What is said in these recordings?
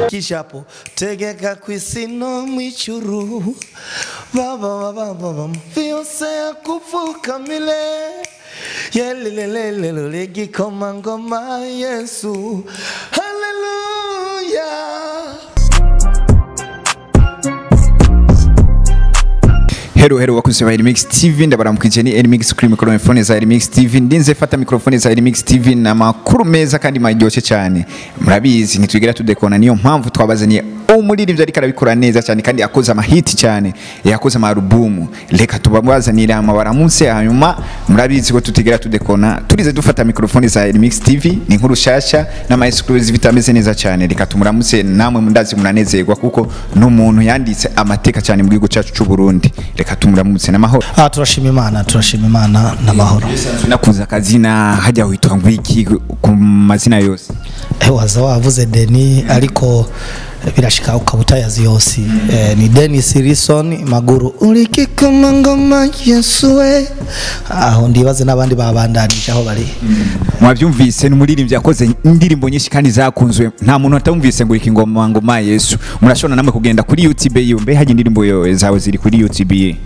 Kisha hapo tegeka kwisino mwichuru baba baba baba vyose kuvuka mile yelelelele gikoma ngoma Yesu haleluya. Hello hello wakunze ba Remix TV, ndabaramukije. Ni Remix kuri microphone za Remix TV. Ndinze fata microphone za Remix TV na makuru meza kandi maryoshye cyane. Murabizi ntitwigira tudekona, niyo mpamvu twabazaniye umuririmbyi ariko arabikora neza cyane kandi akoze amahiti cyane, yakoze amarubumu. Reka tubabazanira amabaramutse, hanyuma murabizi ko tutigira tudekona, turize dufata microphone za Remix TV. Ni inkuru shasha n'ama exclusive itameze neza cyane. Reka tumuramutse, namwe mundazi munanezerwa kuko n'umuntu yanditse amateka cyane mu gihugu cyacu cy'u Burundi. Reka tumuramutse n'amahoro. Turashima Imana, turashima Imana n'amahoro. Nakuza akazina hajya witwa ngwiki ku mazina yose? Waza wavuze Deni, ariko birashika ukabutayazi yose. Ni Dennis Rison Maguru ulikikoma ngoma Yesu we. Aho ndibaze n'abandi babandanije aho bari. Mwabyumvise, n'umuririmbyi yakoze indirimbo nyinshi kandi zakunzwe, nta muntu atamvise ngo ikingoma ngoma Yesu. Murashobora namwe kugenda kuri YouTube yiwe. Mbe haje indirimbo zawe ziri kuri YouTube?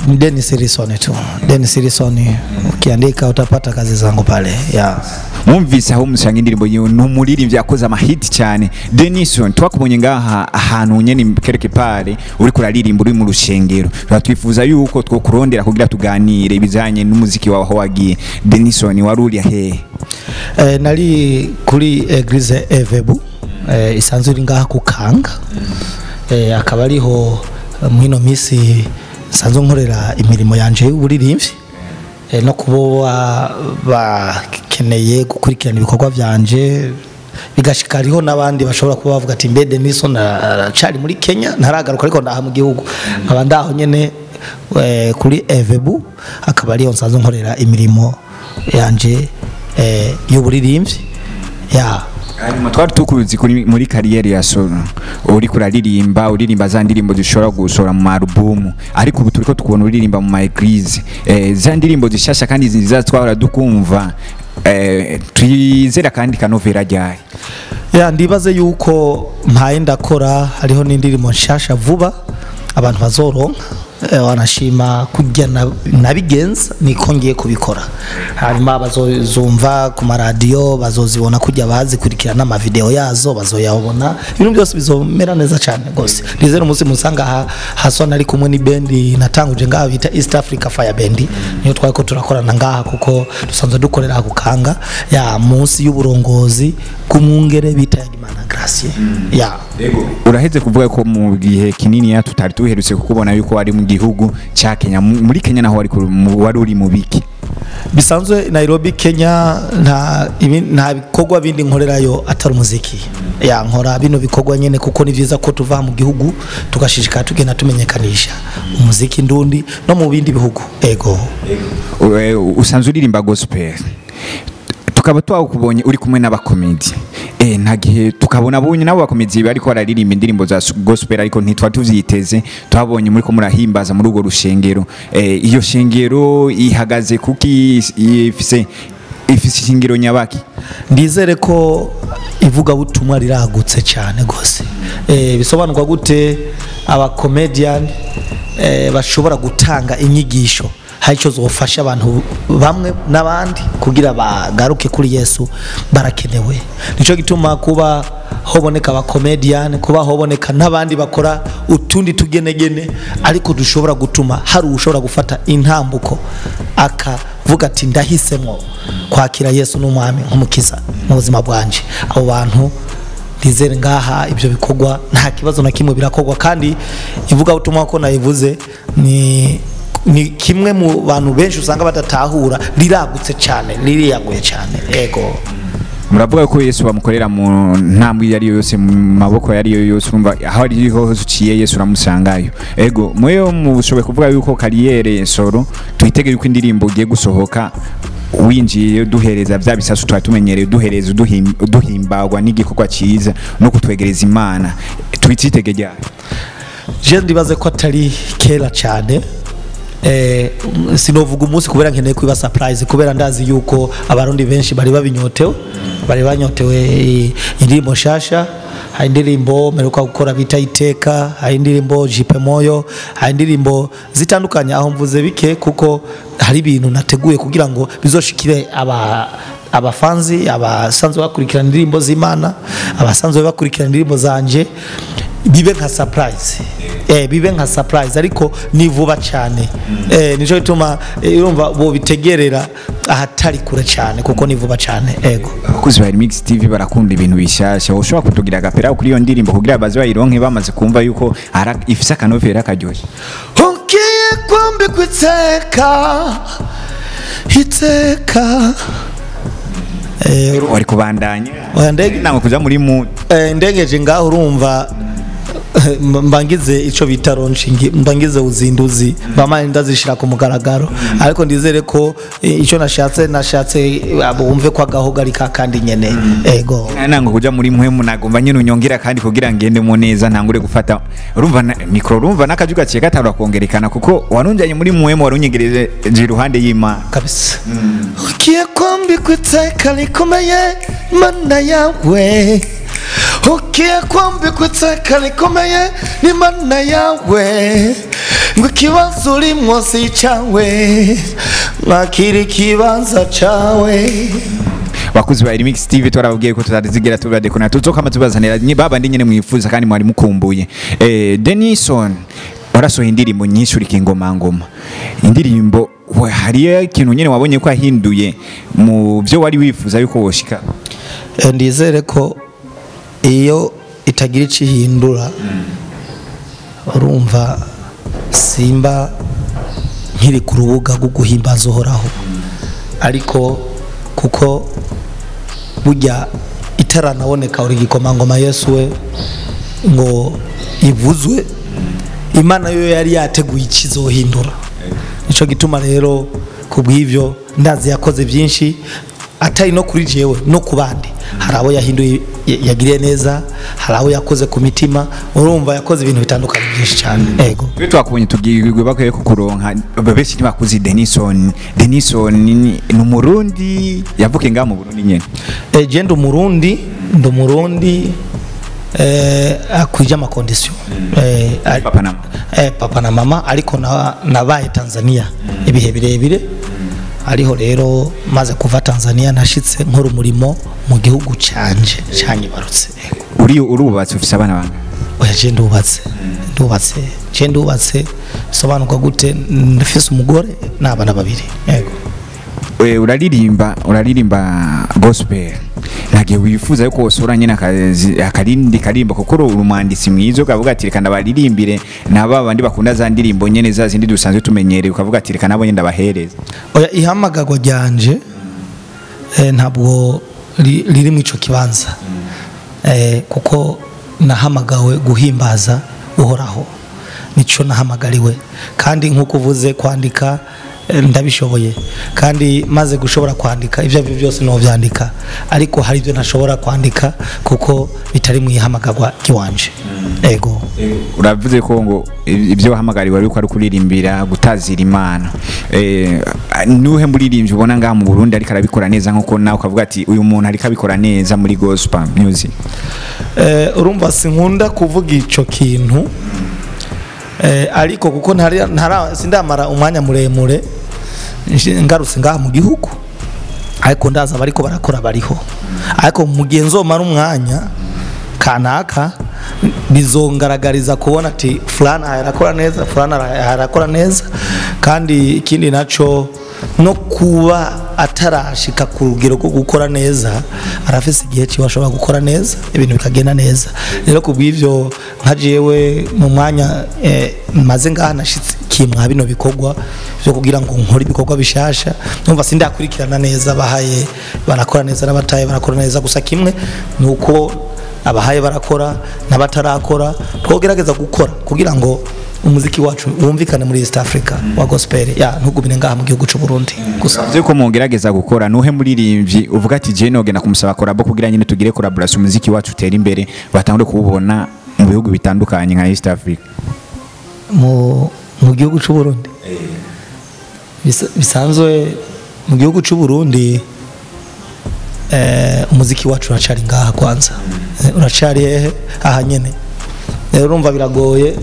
Ni Dennis Rison tu. Dennis Rison ukiandika utapata kazi zangu pale. Yeah. Mwumvise aho musanga indirimbo yiwe, n'umuririmbyi yakoze amahiti cyane. Denison, twakubonye ngaha ahantu nyene kereke pare uri kuraririmba uri mu rushengero. Twifuza yuko twokurondera kugira tuganire ibijanye n'umuziki wawe aho wagiye. Denison, wari uri hehe? Nari kuri Eglise Evebu, isanzwe iri ngaha kukanga. Akaba ariho mwino misi nsanzwe nkorera imirimo yanje y'uburirimbyi, no kuba bakeneye gukurikirana ibikorwa byanje bigashika hariho n'abandi bashobora kuba bavuga ati mbe Denison aracari muri Kenya ntaragaruka ariko ndaha mu gihugu, nkaba ndaho nyene kuri Evebu, akaba ariho nsanzwe nkorera imirimo yanje y'uburirimbyi. Ya hanyuma twari tukuzi kuri muri kariyeri ya solo uri kuraririmba, uririmba za ndirimbo zishobora gusohora mu album, ariko ubu turiko tukubona uririmba mu ma eglise, za ndirimbo zishasha kandi nziza twahora dukumva. Twizera kandi kanovera ryari? Ya ndibaze yuko mpaye ndakora, hariho n'indirimbo nshasha vuba abantu bazoronka, wanashima kujya nabigenza niko ngiye kubikora. Hanyuma bazozumva ku maradiyo, bazozibona kujya bazikurikirana n'amavideo yazo bazoyabona, ibintu byose bizomera neza cyane gose. Nizera umunsi musanga Hassan ari kumwe ni bendi natanguje ngaha bita East Africa Fire Band, niyo twariko turakorana ngaha kuko dusanzwe dukorera kukanga ya munsi y'uburongozi bw'umwungere bita Yagimana Gracie. Ya uraheze kuvuga ko mu gihe kinini ya tutari tuherutse kukubona yuko ari mu gihugu cya Kenya. Muri Kenya naho wari uri mu biki? Bisanzwe Nairobi Kenya nta bikorwa bindi nkorerayo atari umuziki. Ya nkora bino bikorwa nyene kuko ni vyiza ko tuva mu gihugu tugashishikara tugenda tumenyekanisha umuziki ndundi no mu bindi bihugu. Ego. Usanzwe uririmba gospel, tukaba twakubonye uri kumwe n'abakomedi, nta gihe tukabona bonye nabo bakomedi bariko bararirimba indirimbo za gospel, ariko ntitwa tuvyiteze. Twabonye muri ko murahimbaza muri urwo rushengero. Iyo shengero ihagaze kuki? Ifise ishingiro nyabaki? Ndizere ko ivuga butumwa riragutse cyane gose. Bisobanurwa gute abakomedian bashobora gutanga inyigisho hari ico zofasha abantu bamwe n'abandi kugira bagaruke kuri Yesu, barakenewe. Nico gituma kuba hoboneka abakomedian, kuba hoboneka n'abandi bakora utundi tugenegene, ariko dushobora gutuma hari ushobora gufata intambuko akavuga ati ndahisemo kwakira Yesu n'umwami nk'umukiza mu buzima bwanje. Abo bantu ndizere ngaha ibyo bikorwa nta kibazo na kimwe birakorwa, kandi ivuga utumwa ko nayivuze ni kimwe mu bantu benshi usanga badatahura, riragutse cyane, ririyaguye cyane. Ego. Muravuga ko Yesu bamukorera mu ntambwe yari yose, mu maboko yari yose, urumva aho ari ho uciye Yesu uramusangayo. Ego, mweyo mushoboye kuvuga yuko kariyere solo twitege yuko indirimbo ugiye gusohoka winjiye duhereza bya bisasu twari tumenyereye, duhereza duhimbagwa n'igikorwa cyiza no kutwegereza Imana, twitege ryari? Je ndibaze ko atari kera cyane. Sinovuga umunsi kubera nkeneye kuba surprise, kubera ndazi yuko abarundi benshi bari babinyotewe, bari banyotewe indirimbo shasha. Hari indirimbo meruka gukora bita Iteka, hari indirimbo Jipe Moyo, hari indirimbo zitandukanye. Aho mvuze bike kuko hari ibintu nateguye kugira ngo bizoshikire abafanzi, abasanzwe bakurikirana indirimbo z'Imana, abasanzwe bakurikirana indirimbo zanje, bibe nka surprise. Bibe nka surprise, ariko ni vuba cyane. Nico gituma urumva bo bitegerera ahatari kure cyane, kuko ni vuba cyane. Ego, abakozi ba Remix TV barakunda ibintu bishasha. Ushobora kutugira agapera kuri iyo ndirimbo kugira baze bayironke bamaze kumva yuko ifise akanovera karyoshye? Ugiye kwambikwa iteka iteka. Wari kubandanya nangwe kuja muri mu ndengeje ngaho, urumva mbangize ico bita launching, mbangize uzinduzi, bamanye ndazishira ku mugaragaro. Ariko ndizere ko ico nashatse abumve ko agahogarika kandi nyene. Ego, nango kuja muri muhemu nagomba nyene unyongera kandi kugira ngende mu neza ntangure gufata. Urumva micro, urumva nakajuga ciye gatarura kongerekana, kuko warunjanye muri muhemu, warunyegereje iruhande y'Imana kabisa. Ugiye kwambikwa iteka rikomeye Mana yawe, ugiye kwambikwa iteka rikomeye ni Mana yawe, ngo ikibanza urimwo si icawe, mwakira ikibanza cawe. Bakuzi ba Remix TV twarababwiye ko tutazigira tubadekona, tuzokama tubazanira babandi nyene mwifuza kandi mwari mukumbuye. Denison, warasohoye indirimbo nyinshi uri kingoma ngoma. Indirimbo hariyo ikintu nyene wabonye ko ahinduye mu byo wari wifuza yuko woshika? Ndizere ko iyo itagira icihindura, urumva simba nkiri ku rubuga rwo guhimbaza Uhoraho, ariko kuko burya itaranaboneka uri igikomangoma Yesu we ngo ivuzwe, Imana yo yari yateguye ikizohindura. Nico gituma rero kubw'ivyo ndazi yakoze byinshi, atari no kuri jewe no ku bandi. Hari abo yahinduye yagiriye neza, hari abo yakoze ku mitima, urumva yakoze ibintu bitandukanye byinshi cyane. Ego, twe twakubonye tubwirwe bakwiye kukuronka, benshi ntibakuzi Denison. Denison ni umurundi yavukiye ngaha mu Burundi nyene? Je ndi umurundi, ndi umurundi akwije ama condition, papa na mama. Papa na mama, ariko nabaye Tanzania ibihe birebire. Ariho rero maze kuva Tanzania nashitse nkora umurimo mu gihugu canje canyibarutse. Uri urubatse, ufise abana bangahe? Oya, je ndubatse, ndubatse, je ndubatse. Sobanurwa gute? Ndafise umugore n'abana babiri. Yego. Uraririmba gospel, ntagiye wifuza yuko wosora nyine akarindi karimba, kuko uri umwanditsi mwiza, ukavuga ati reka ndabaririmbire naba bandi bakunda za ndirimbo nyene za zindi dusanzwe tumenyereye, ukavuga ati reka nabo nyene ndabahereza? Oya, ihamagagwa ryanje ntabwo riri mu ico kibanza, kuko nahamagawe guhimbaza Uhoraho, nico nahamagariwe. Kandi nkuko uvuze kwandika ndabishoboye, kandi maze gushobora kwandika ibyo aribyo byose no vyandika, ariko hari ibyo ntashobora kwandika kuko bitari mu ihamagagwa ry'iwanje. Ego. Uravuze ko ngo ibyo wahamagariwe ariko ari kuririmbira gutazira Imana. Nuhe muririmbyi ubona ngaha mu Burundi ariko arabikora neza, nkuko nawe ukavuga ati uyu muntu ariko abikora neza muri gospel music? Urumva sinkunda kuvuga ico kintu, ariko kuko sindamara umwanya muremure ngarutse ngaha mu gihugu, ariko ndaza bariko barakora bariho, ariko mu gihe nzomara umwanya kanaka bizongaragariza kubona ati fulana arakora neza, fulana arakora neza. Kandi ikindi naco, no kuba atarashika ku rugero rwo gukora neza, arafise igihe ciwe ashobora gukora neza ibintu bikagenda neza. Rero kubw'ivyo nka jewe mu mwanya maze ngaha nashitse kimwa bino bikorwa byo kugira ngo nkore ibikorwa bishasha, numva sindakurikirana neza bahaye barakora neza n'abataye barakora neza. Gusa kimwe nuko abahaye barakora n'abatarakora twogerageza gukora kugira ngo umuziki wacu wumvikane muri East Africa wa gospel, ya ntugumire ngaha mu gihugu cy'u Burundi gusa. Uvuze ko mwongerageza gukora, nuhe muririmbyi uvuga ati je nogenda kumusaba collab kugira nyine tugire collaboration, umuziki wacu utere imbere, batangure kuwubona mu bihugu bitandukanye nka East Africa? Mu gihugu cy'u Burundi. Bisanzwe mu gihugu cy'u Burundi, umuziki wacu uracari ngaha kwanza. Uracari hehe? Aha nyene. Rero urumva biragoye,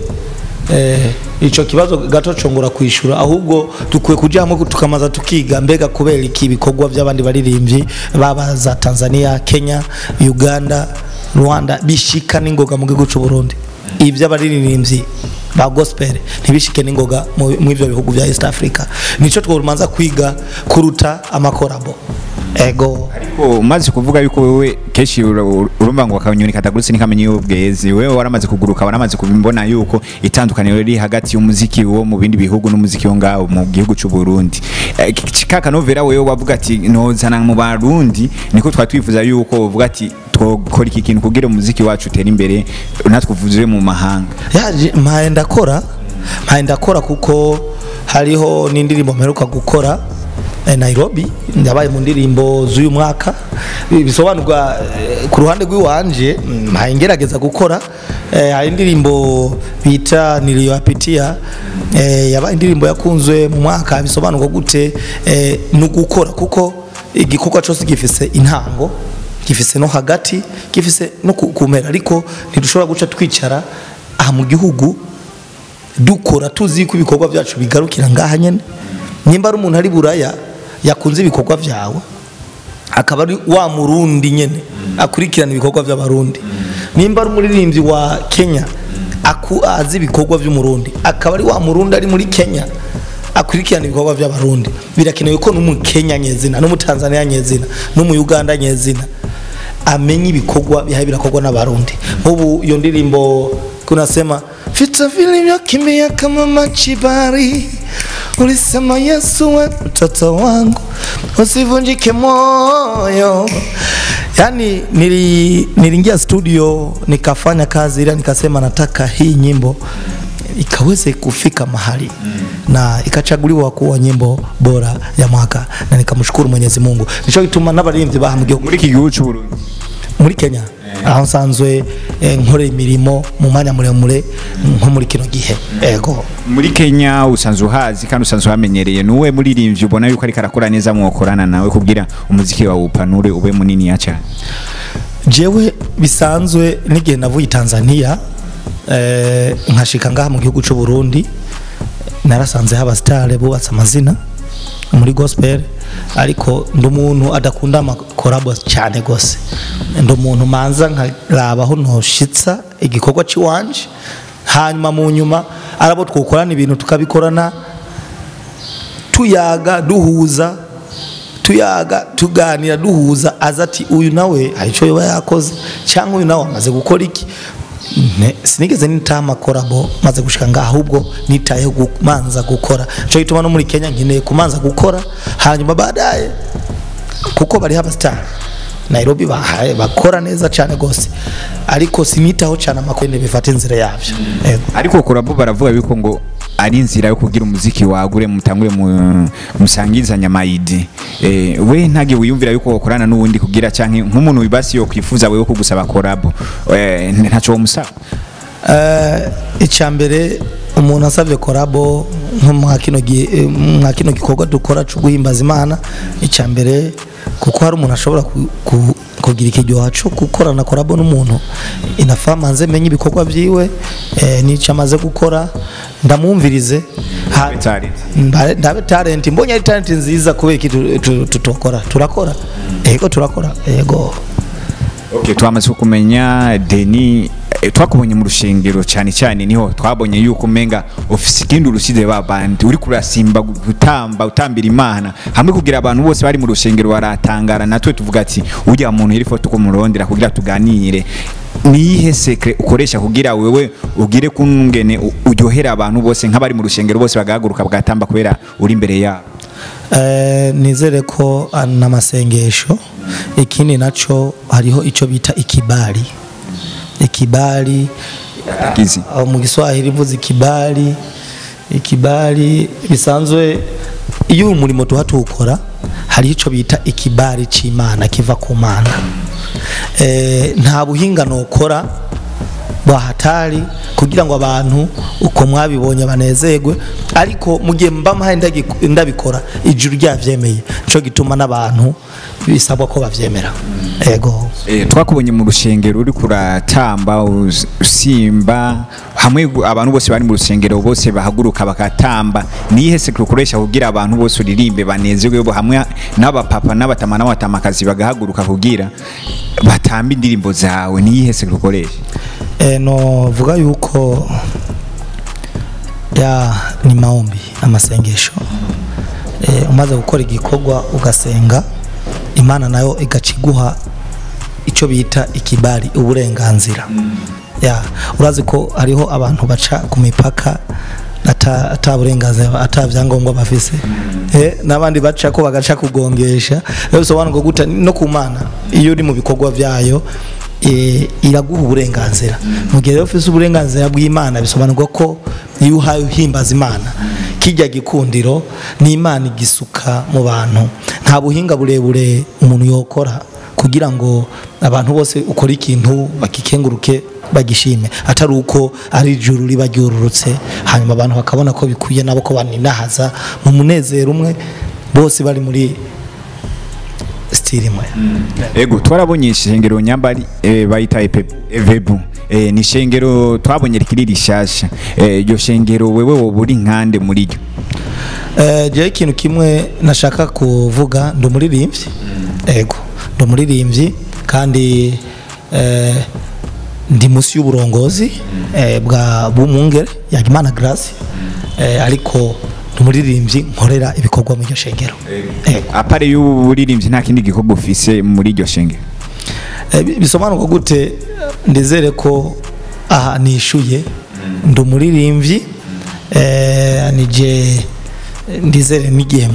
ico kibazo gato congora kwishura, ahubwo dukwiye kuja hamwe tukamaza tukiga mbega kubera iki ibikorwa by'abandi baririmbyi baba za Tanzania, Kenya, Uganda, Rwanda bishika n'ingoga mu gihugu cy'u Burundi, iby'abaririmbyi ba gospel ntibishike n'ingoga mu ivyo bihugu bya East Africa. Nico tworumanza kwiga kuruta amakorabo. Ego. Ariko umaze kuvuga yuko wewe kenshi urumva ngo akanyoni katagurutse ntikamenya iyo bweze, wewe waramaze kuguruka, waramaze kubimbona yuko itandukaniro riri hagati y'umuziki wo mu bindi bihugu n'umuziki wo ngaho mu gihugu cy'u Burundi. Kaka novera wewe wavuga ati nozana mu Barundi, niko twari twifuza yuko uvuga ati twokora iki kintu kugira umuziki wacu utere imbere, natwe uvuze mu mahanga. Yaje mpaye ndakora kuko hariho n'indirimbo mperuka gukora, Nairobi, ndabaye mu ndirimbo z'uyu mwaka. Bisobanurwa, ku ruhande rw'iwanje, mpaye ngerageza gukora, hari indirimbo bita Niliyopitia, yabaye indirimbo yakunzwe mu mwaka. Bisobanurwa gute? Ni ugukora, kuko igikorwa cyose gifise intango, gifise no hagati, gifise no ku mpera, ariko ntidushobora guca twicara aha mu gihugu dukora tuzi ko ibikorwa byacu bigarukira ngaha nyene. Nimba ari umuntu ari Buraya yakunze ibikorwa byawe, akaba ari wa Murundi nyene akurikirana ibikorwa by'Abarundi, nimba ari umuririmbyi wa Kenya azi ibikorwa by'Umurundi, akaba ari wa Murundi ari muri Kenya akurikirana ibikorwa by'Abarundi, birakenewe ko n'Umukenya nyezina, n'Umutanzania nyezina, n'Umuyuganda nyezina amenye ibikorwa bihaye birakorwa n'Abarundi. Nk'ubu iyo ndirimbo kunasema vita vilivyokimbia kama machibari, ulisema Yesu we mtoto wangu usivunjike moyo. Yani niliingia studio nikafanya kazi ila nikasema nataka hii nyimbo ikaweze kufika mahali, na ikachaguliwa kuwa nyimbo bora ya mwaka, na nikamshukuru Mwenyezi Mungu. Nico gituma n'abaririmbyi baha mu gihugu Muri iki gihugu cy'u Burundi? Muri Kenya aho nsanzwe, nkorera imirimo mu mwanya muremure nko muri kino gihe, ego. Muri Kenya usanzwe uhazi kandi usanzwe uhamenyereye, nuwe muririmbyi ubona yuko ariko arakora neza mwokorana nawe kugira umuziki wawe upanure ube munini cyane? Jewe bisanzwe n'igihe navuye i Tanzania, nkashika ngaha mu gihugu cy'u Burundi, narasanze haba star bubatse amazina muri gospel, ariko ndi umuntu adakunda amakorabo cyane gose. Ndi umuntu manza nkaraba aho ntoshitsa igikorwa ciwanje, hanyuma mu nyuma arabo twokorana ibintu tukabikorana, tuyaga, duhuza, tuyaga, tuganira, duhuza, aza ati uyu nawe hari icyo yoba yakoze, cyangwa uyu nawe amaze gukora iki. Sinigeze nitaha amakorabo maze gushika ngaha, ahubwo nitayeho kumanza gukora. Nico gituma no muri Kenya nkeneye kumanza gukora, hanyuma baadaye, kuko bari haba star Nairobi bahaye bakora neza cyane gose, ariko sinitaho cyane amakuru, bifata inzira yabyo. Yego. Ariko korabo baravuga yuko ngo ari inzira yo kugira umuziki wagure, mutangure musangizanya ama idées. We ntage wiyumvira yuko wakorana n'uwundi kugira, canke nk'umuntu wibasi yo kwifuza wewe kugusaba korabo, ntaco womusaba? Icya mbere, umuntu asabye korabo nko mwa kino gihe, mwa kino gikorwa dukora cyo guhimbaza Imana, icya mbere, kuko hari umuntu ashobora kugira ikiryoha cyo gukorana korabo n'umuntu, inafaa manze menye ibikorwa byiwe, n'icyo amaze gukora, ndamwumvirize. Talent. Ndabe talent, mbonye ari talent nziza, kubera iki tutokora? Turakora, yego, turakora, yego. Okay, twamaze kumenya Deni, twakubonye mu rushengero cyane cyane, niho twabonye yuko umenga ofisi ikindi urusize ba bandi, uri kurasimba gutamba utambira Imana hamwe, kugira abantu bose bari mu rushengero baratangara, natwe tuvuga ati ujya muntu iri foto ko murondera kugira tuganire. Niyihe secret ukoresha kugira wewe ugire kungene uryohera abantu bose, nk'abari mu rushengero bose bagahaguruka bagatamba kubera uri imbere yabo? Nizere ko n'amasengesho. Ikindi naco, hariho ico bita ikibali, ikibali. Gizi. Aho mu Giswahili mvuze ikibali, ikibali bisanzwe iyo umurimo tuha tuwukora, hariho ico bita ikibali c'Imana kiva ku Mana. Nta buhinga nokora. bwa hatari kugira ngo abantu uko mwabibonye banezerwe, ariko mu gihe mba mpaye ndabikora ijuru ryavyemeye, nico gituma n'abantu bisabwa ko bavyemera. Ego. Twakubonye mu rushengero uri kuratamba usimba hamwe, abantu bose bari mu rushengero bose bahaguruka bakatamba. Nihe secret ukoresha kugira abantu bose uririmbe banezerwe hamwe n'abapapa n'abatama n'abatamakazi bagahaguruka kugira batamba indirimbo zawe? Nihe secret ukoresha? No vuga yuko ya ni maombi, amasengesho. Umaze gukora igikorwa ugasenga, Imana nayo igaciguha ico bita ikibali, uburenganzira. Ya urazi ko hariho abantu baca ku mipaka ata burenganzira, ata vyangombwa bafise, n'abandi baca ko bagaca kugongesha. Rero bisobanurwa gute no ku Mana iyo uri mu bikorwa vyayo iraguha uburenganzira. Mu gihe rero ufise uburenganzira bw'Imana, bisobanurwa ko iyo uhaye uhimbaza Imana, kijya gikundiro ni Imana igisuka mu bantu. Nta buhinga burebure umuntu yokora kugira ngo abantu bose ukora ikintu bakikenguruke bagishime, atari uko ari ijuru riba ryururutse hanyuma abantu bakabona ko bikwiye nabo ko baninahaza mu munezero umwe, bose bari muri stili imwe. Ego, twarabonye ishengero nyambari bayita Evebu, ni ishengero twabonye rikiri rishasha. Iryo shengero wewe woba uri nkande muri ryo? Jewe ikintu kimwe nashaka kuvuga, ndi umuririmbyi. Ego, ndi umuririmbyi kandi ndi musi y'uburongozi bwa bumungere Yagimana Grace, ariko ndi umuririmbyi nkorera ibikorwa mu iryo shengero. Ego. Apare y'uburirimbyi nta kindi gikorwa ufise muri iryo shengero? Bisobanurwa gute? Ndizere ko aha nishuye, ndi umuririmbyi, nije ndizere n'igihe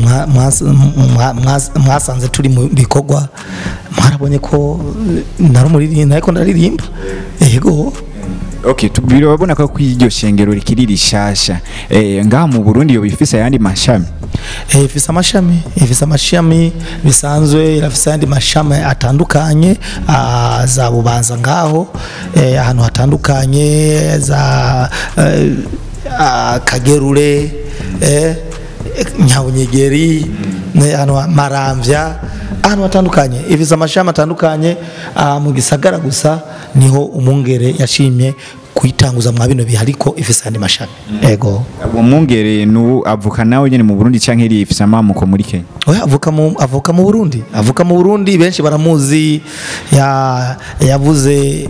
mwasanze turi mu bikorwa mwarabonye ko nari umuririmbyi ariko ndaririmba. Ego. Okay, birabona ko kw'iryo shengero rikiri rishasha. Ngaha mu Burundi yo bifise ayandi mashami? Ifise amashami, ifise amashami bisanzwe, irafise ayandi mashami atandukanye, za Bubanza ngaho, ahantu hatandukanye za Kagerure, Nyabunyegeri, ahantu Maramvya, ahantu hatandukanye. Ifise amashami atandukanye. Mu gisagara gusa niho umungere yashimye kuyitanguza mwa bino bihe, ariko ifise andi mashami. Ego. Umungere nu avuka nawe nyene mu Burundi canke iri ifise amamuko muri Kenya? Oya, avuka mu Burundi. Avuka mu Burundi, benshi baramuzi, yavuze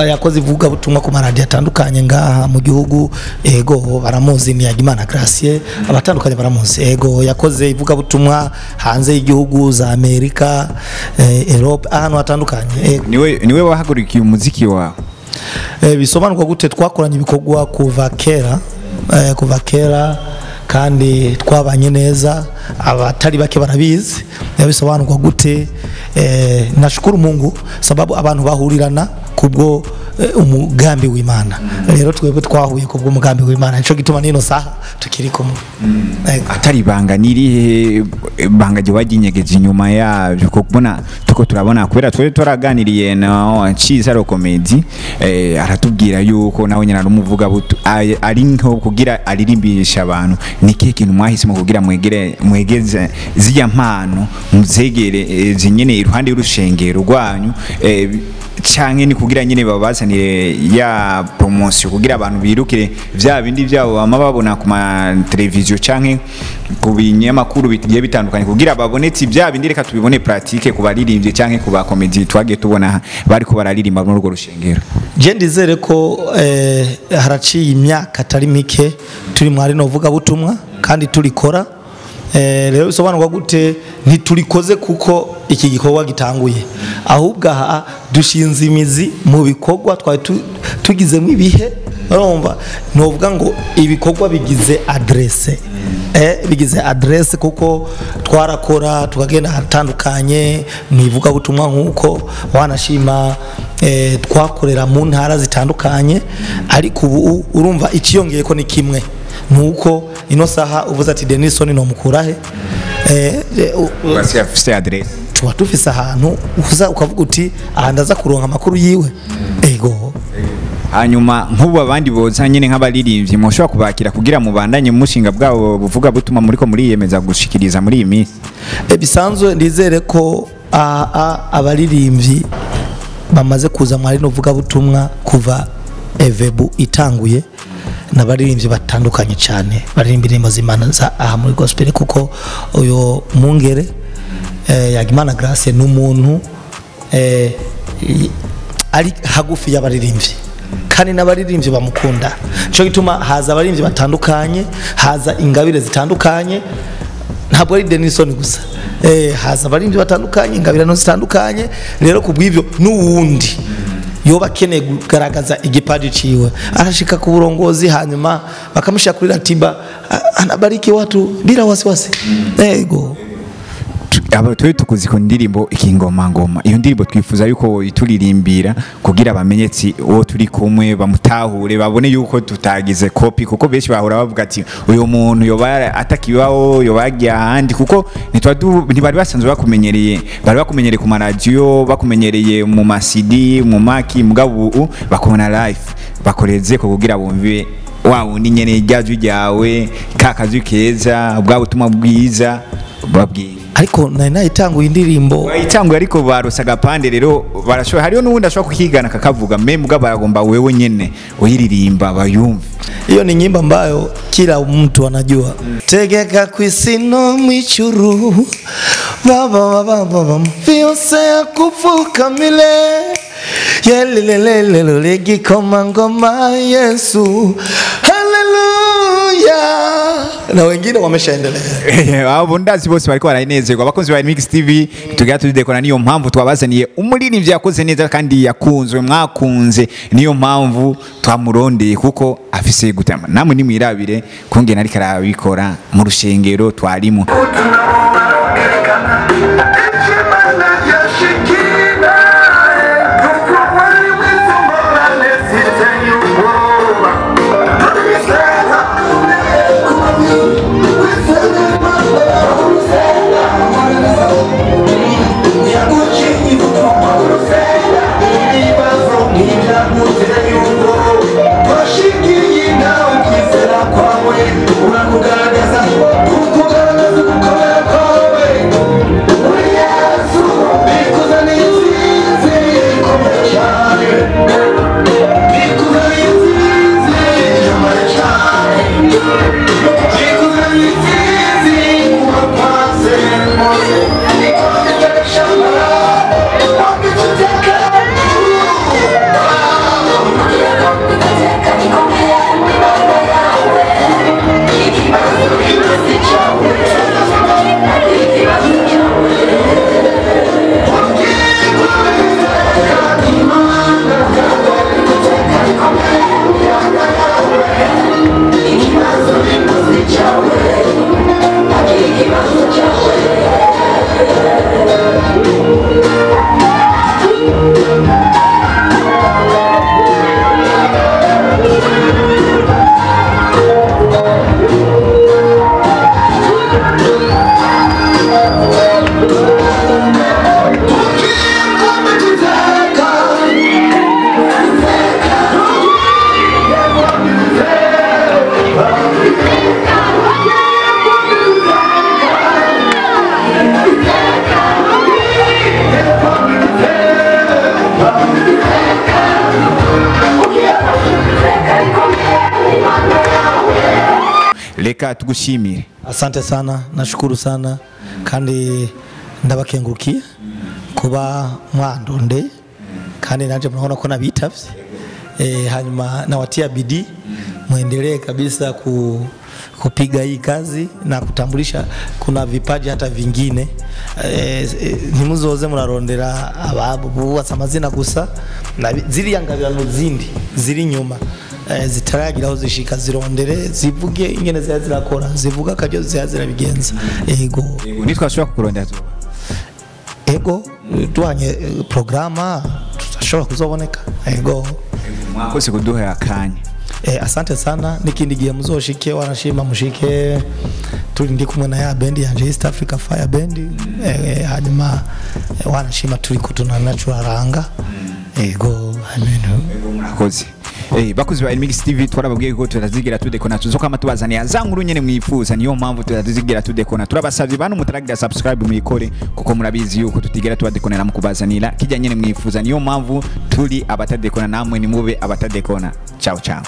yakoze ivuga butumwa ku maradiyo atandukanye ngaha mu gihugu. Ego, baramuzi, ni Yagimana Gracie, abatandukanye baramuzi. Ego, yakoze ivuga butumwa hanze y'igihugu, za Amerika, Europe, ahantu hatandukanye. Ego. Niwe wahagurikiye umuziki wawe? Bisobanurwa gute? Twakoranye ibikorwa kuva kera, kuva kera kandi twabanye neza, abatari bake barabizi. Bisobanurwa gute? Nashukuru Mungu sababu abantu bahurirana kubwo umugambi w'Imana. Rero twebwe twahuye kubwo umugambi w'Imana, nico gituma nino saha tukiri kumwe. Atari banga nirihe banga je wajinyegeje inyuma yavyo? Kubona tuko turabona kubera twe turaganiriye na Ciza Comedy, aratubwira yuko nawe nyina rumuvuga ari nko kugira aririmbisha abantu. Ni kihe kintu mwahisemo kugira mwegere mwegeze zijya mpano muzegere zinyene iruhande y'urushengero rwanyu, canke ni kugira nyene babazanire ya promotion kugira abantu birukire vya bindi byabo bama babona ku ma television canke ku binyamakuru bigiye bitandukanye, kugira babonetse bya bindi reka tubibone pratique ku baririmbye canke ku ba comedy twagiye tubona bari ko bararirimba muri urwo rushengero? Je ndizere ko haraciye imyaka atari mike turi mwari no vuga butumwa kandi turikora. Rero bisobanurwa gute? Ntiturikoze kuko iki gikorwa gitanguye, ahubwo aha dushinze imizi mu bikorwa twari tugizemo ibihe. Urumva novuga ngo ibikorwa bigize adresse, bigize adresse kuko twarakora tukagenda hatandukanye mwivuga butumwa nkuko wanashima, twakorera mu ntara zitandukanye, ariko ubu urumva ikiyongeye ko ni kimwe nuko ino saha uvuze ati Denison no mukurahe, basi afise adresse, tuba tufise ahantu uza ukavuga uti aha ndaza kuronka amakuru yiwe. Ego. Hanyuma nk'ubu abandi boza nyene nk'abaririmbyi mushobora kubakira kugira mubandanye mushinga bwabo buvuga butuma muriko muriyemeza gushikiriza muri iyi minsi. Bisanzwe ndizere ko abaririmbyi bamaze kuza muri no vuga butumwa kuva Evebu itanguye n'abaririmbyi batandukanye cyane baririmba indirimbo z'Imana za aha muri gospel, kuko uyo mungere Yagimana Grace n'umuntu ari hagufi y'abaririmbyi kandi n'abaririmbyi bamukunda. Nico gituma haza abaririmbyi batandukanye, haza ingabire zitandukanye, ntabwo ari Denison gusa, haza abaririmbyi batandukanye, ingabire zitandukanye. Rero kubw'ivyo n'uwundi yoba akeneye kugaragaza igipaji ciwe arashika ku burongozi, hanyuma bakamushira kuri ratiba, anabariki watu bila wasiwasi. Ego. Abo twe tukuzi ku ndirimbo ikingoma ngoma, iyo ndirimbo twifuza yuko ituririmbira kugira bamenyetsi uwo turi kumwe bamutahure, babone yuko tutagize copy, kuko benshi bahora bavuga ati uyu muntu yoba atakibaho yobagiye ahandi, kuko ntibari basanzwe bakumenyereye, bari bakumenyereye ku maradiyo, bakumenyereye mu ma CD, mu maki, mugabo ubu bakubona live bakoreze ko kugira bumve wa wundi nyene ryaje ryawe kakazi keza bwa butumwa bwiza babwiye. Ariko nari nayitanguye indirimbo wayitanguye, ariko barosa agapande rero barashoboye, hariyo n'uwundi ashobora kukigana kakavuga me mugabo baragomba wewe nyene uyiririmba bayumve. Iyo ni nyimbo ambayo kila mtu anajua. Tegeka kwisino mwichuru baba baba baba vyose kufuka mile yelelelele gikoma ngoma Yesu haleluya. Na wengine wameshaendelea. Abo ndazi bose bariko baranezerwa. Abakunzi ba Mix TV tugira tudekora, niyo mpamvu twabazaniye umuririmbyi yakoze neza kandi yakunzwe, mwakunze, niyo mpamvu twamurondeye kuko afise gutama. Namwe nimwirabire kungena ariko arabikora mu rushengero twarimo. Reka tugushimire. Asante sana, nashukuru sana kandi ndabakengurukiye kuba mwandonde kandi nanje mnaona ko nabitavye. Hanyuma nawatia bidii muendelee kabisa kupiga hii kazi na kutambulisha kuna vipaji hata vingine. Ntimuzoze murarondera ababo bubatse amazina gusa na ziriya ngabirano zindi ziri nyuma zitaragira aho zishika, zirondere zivuge ingene zirakora, zivuga kajyo zirabigenza. Ego nitwashobora kukurondera tu ego tuhanye programa tutashobora kuzoboneka. Ego mwakoze kuduha akanya. Asante sana, nikindi gihe muzoshike wanashima mushike turi ndi kumwe na ya band yanje East Africa Fire Band. Hanyuma wanashima turi kutunana naturaranga. Ego amen. Murakoze. Bakuzi ba Mix TV, twarababwiye ko tutazigira tudekona, tuzokama tubazaniya za nkuru nyene mwifuza. Niyo mpamvu tutazigira tudekona. Turabasavye bantu mutaragira subscribe, muyikore, kuko murabizi yuko tutigira tubadekonera mu kubazanira kijya nyene mwifuza. Niyo mpamvu turi abatadekona, namwe nimube abatadekona. Ciao ciao.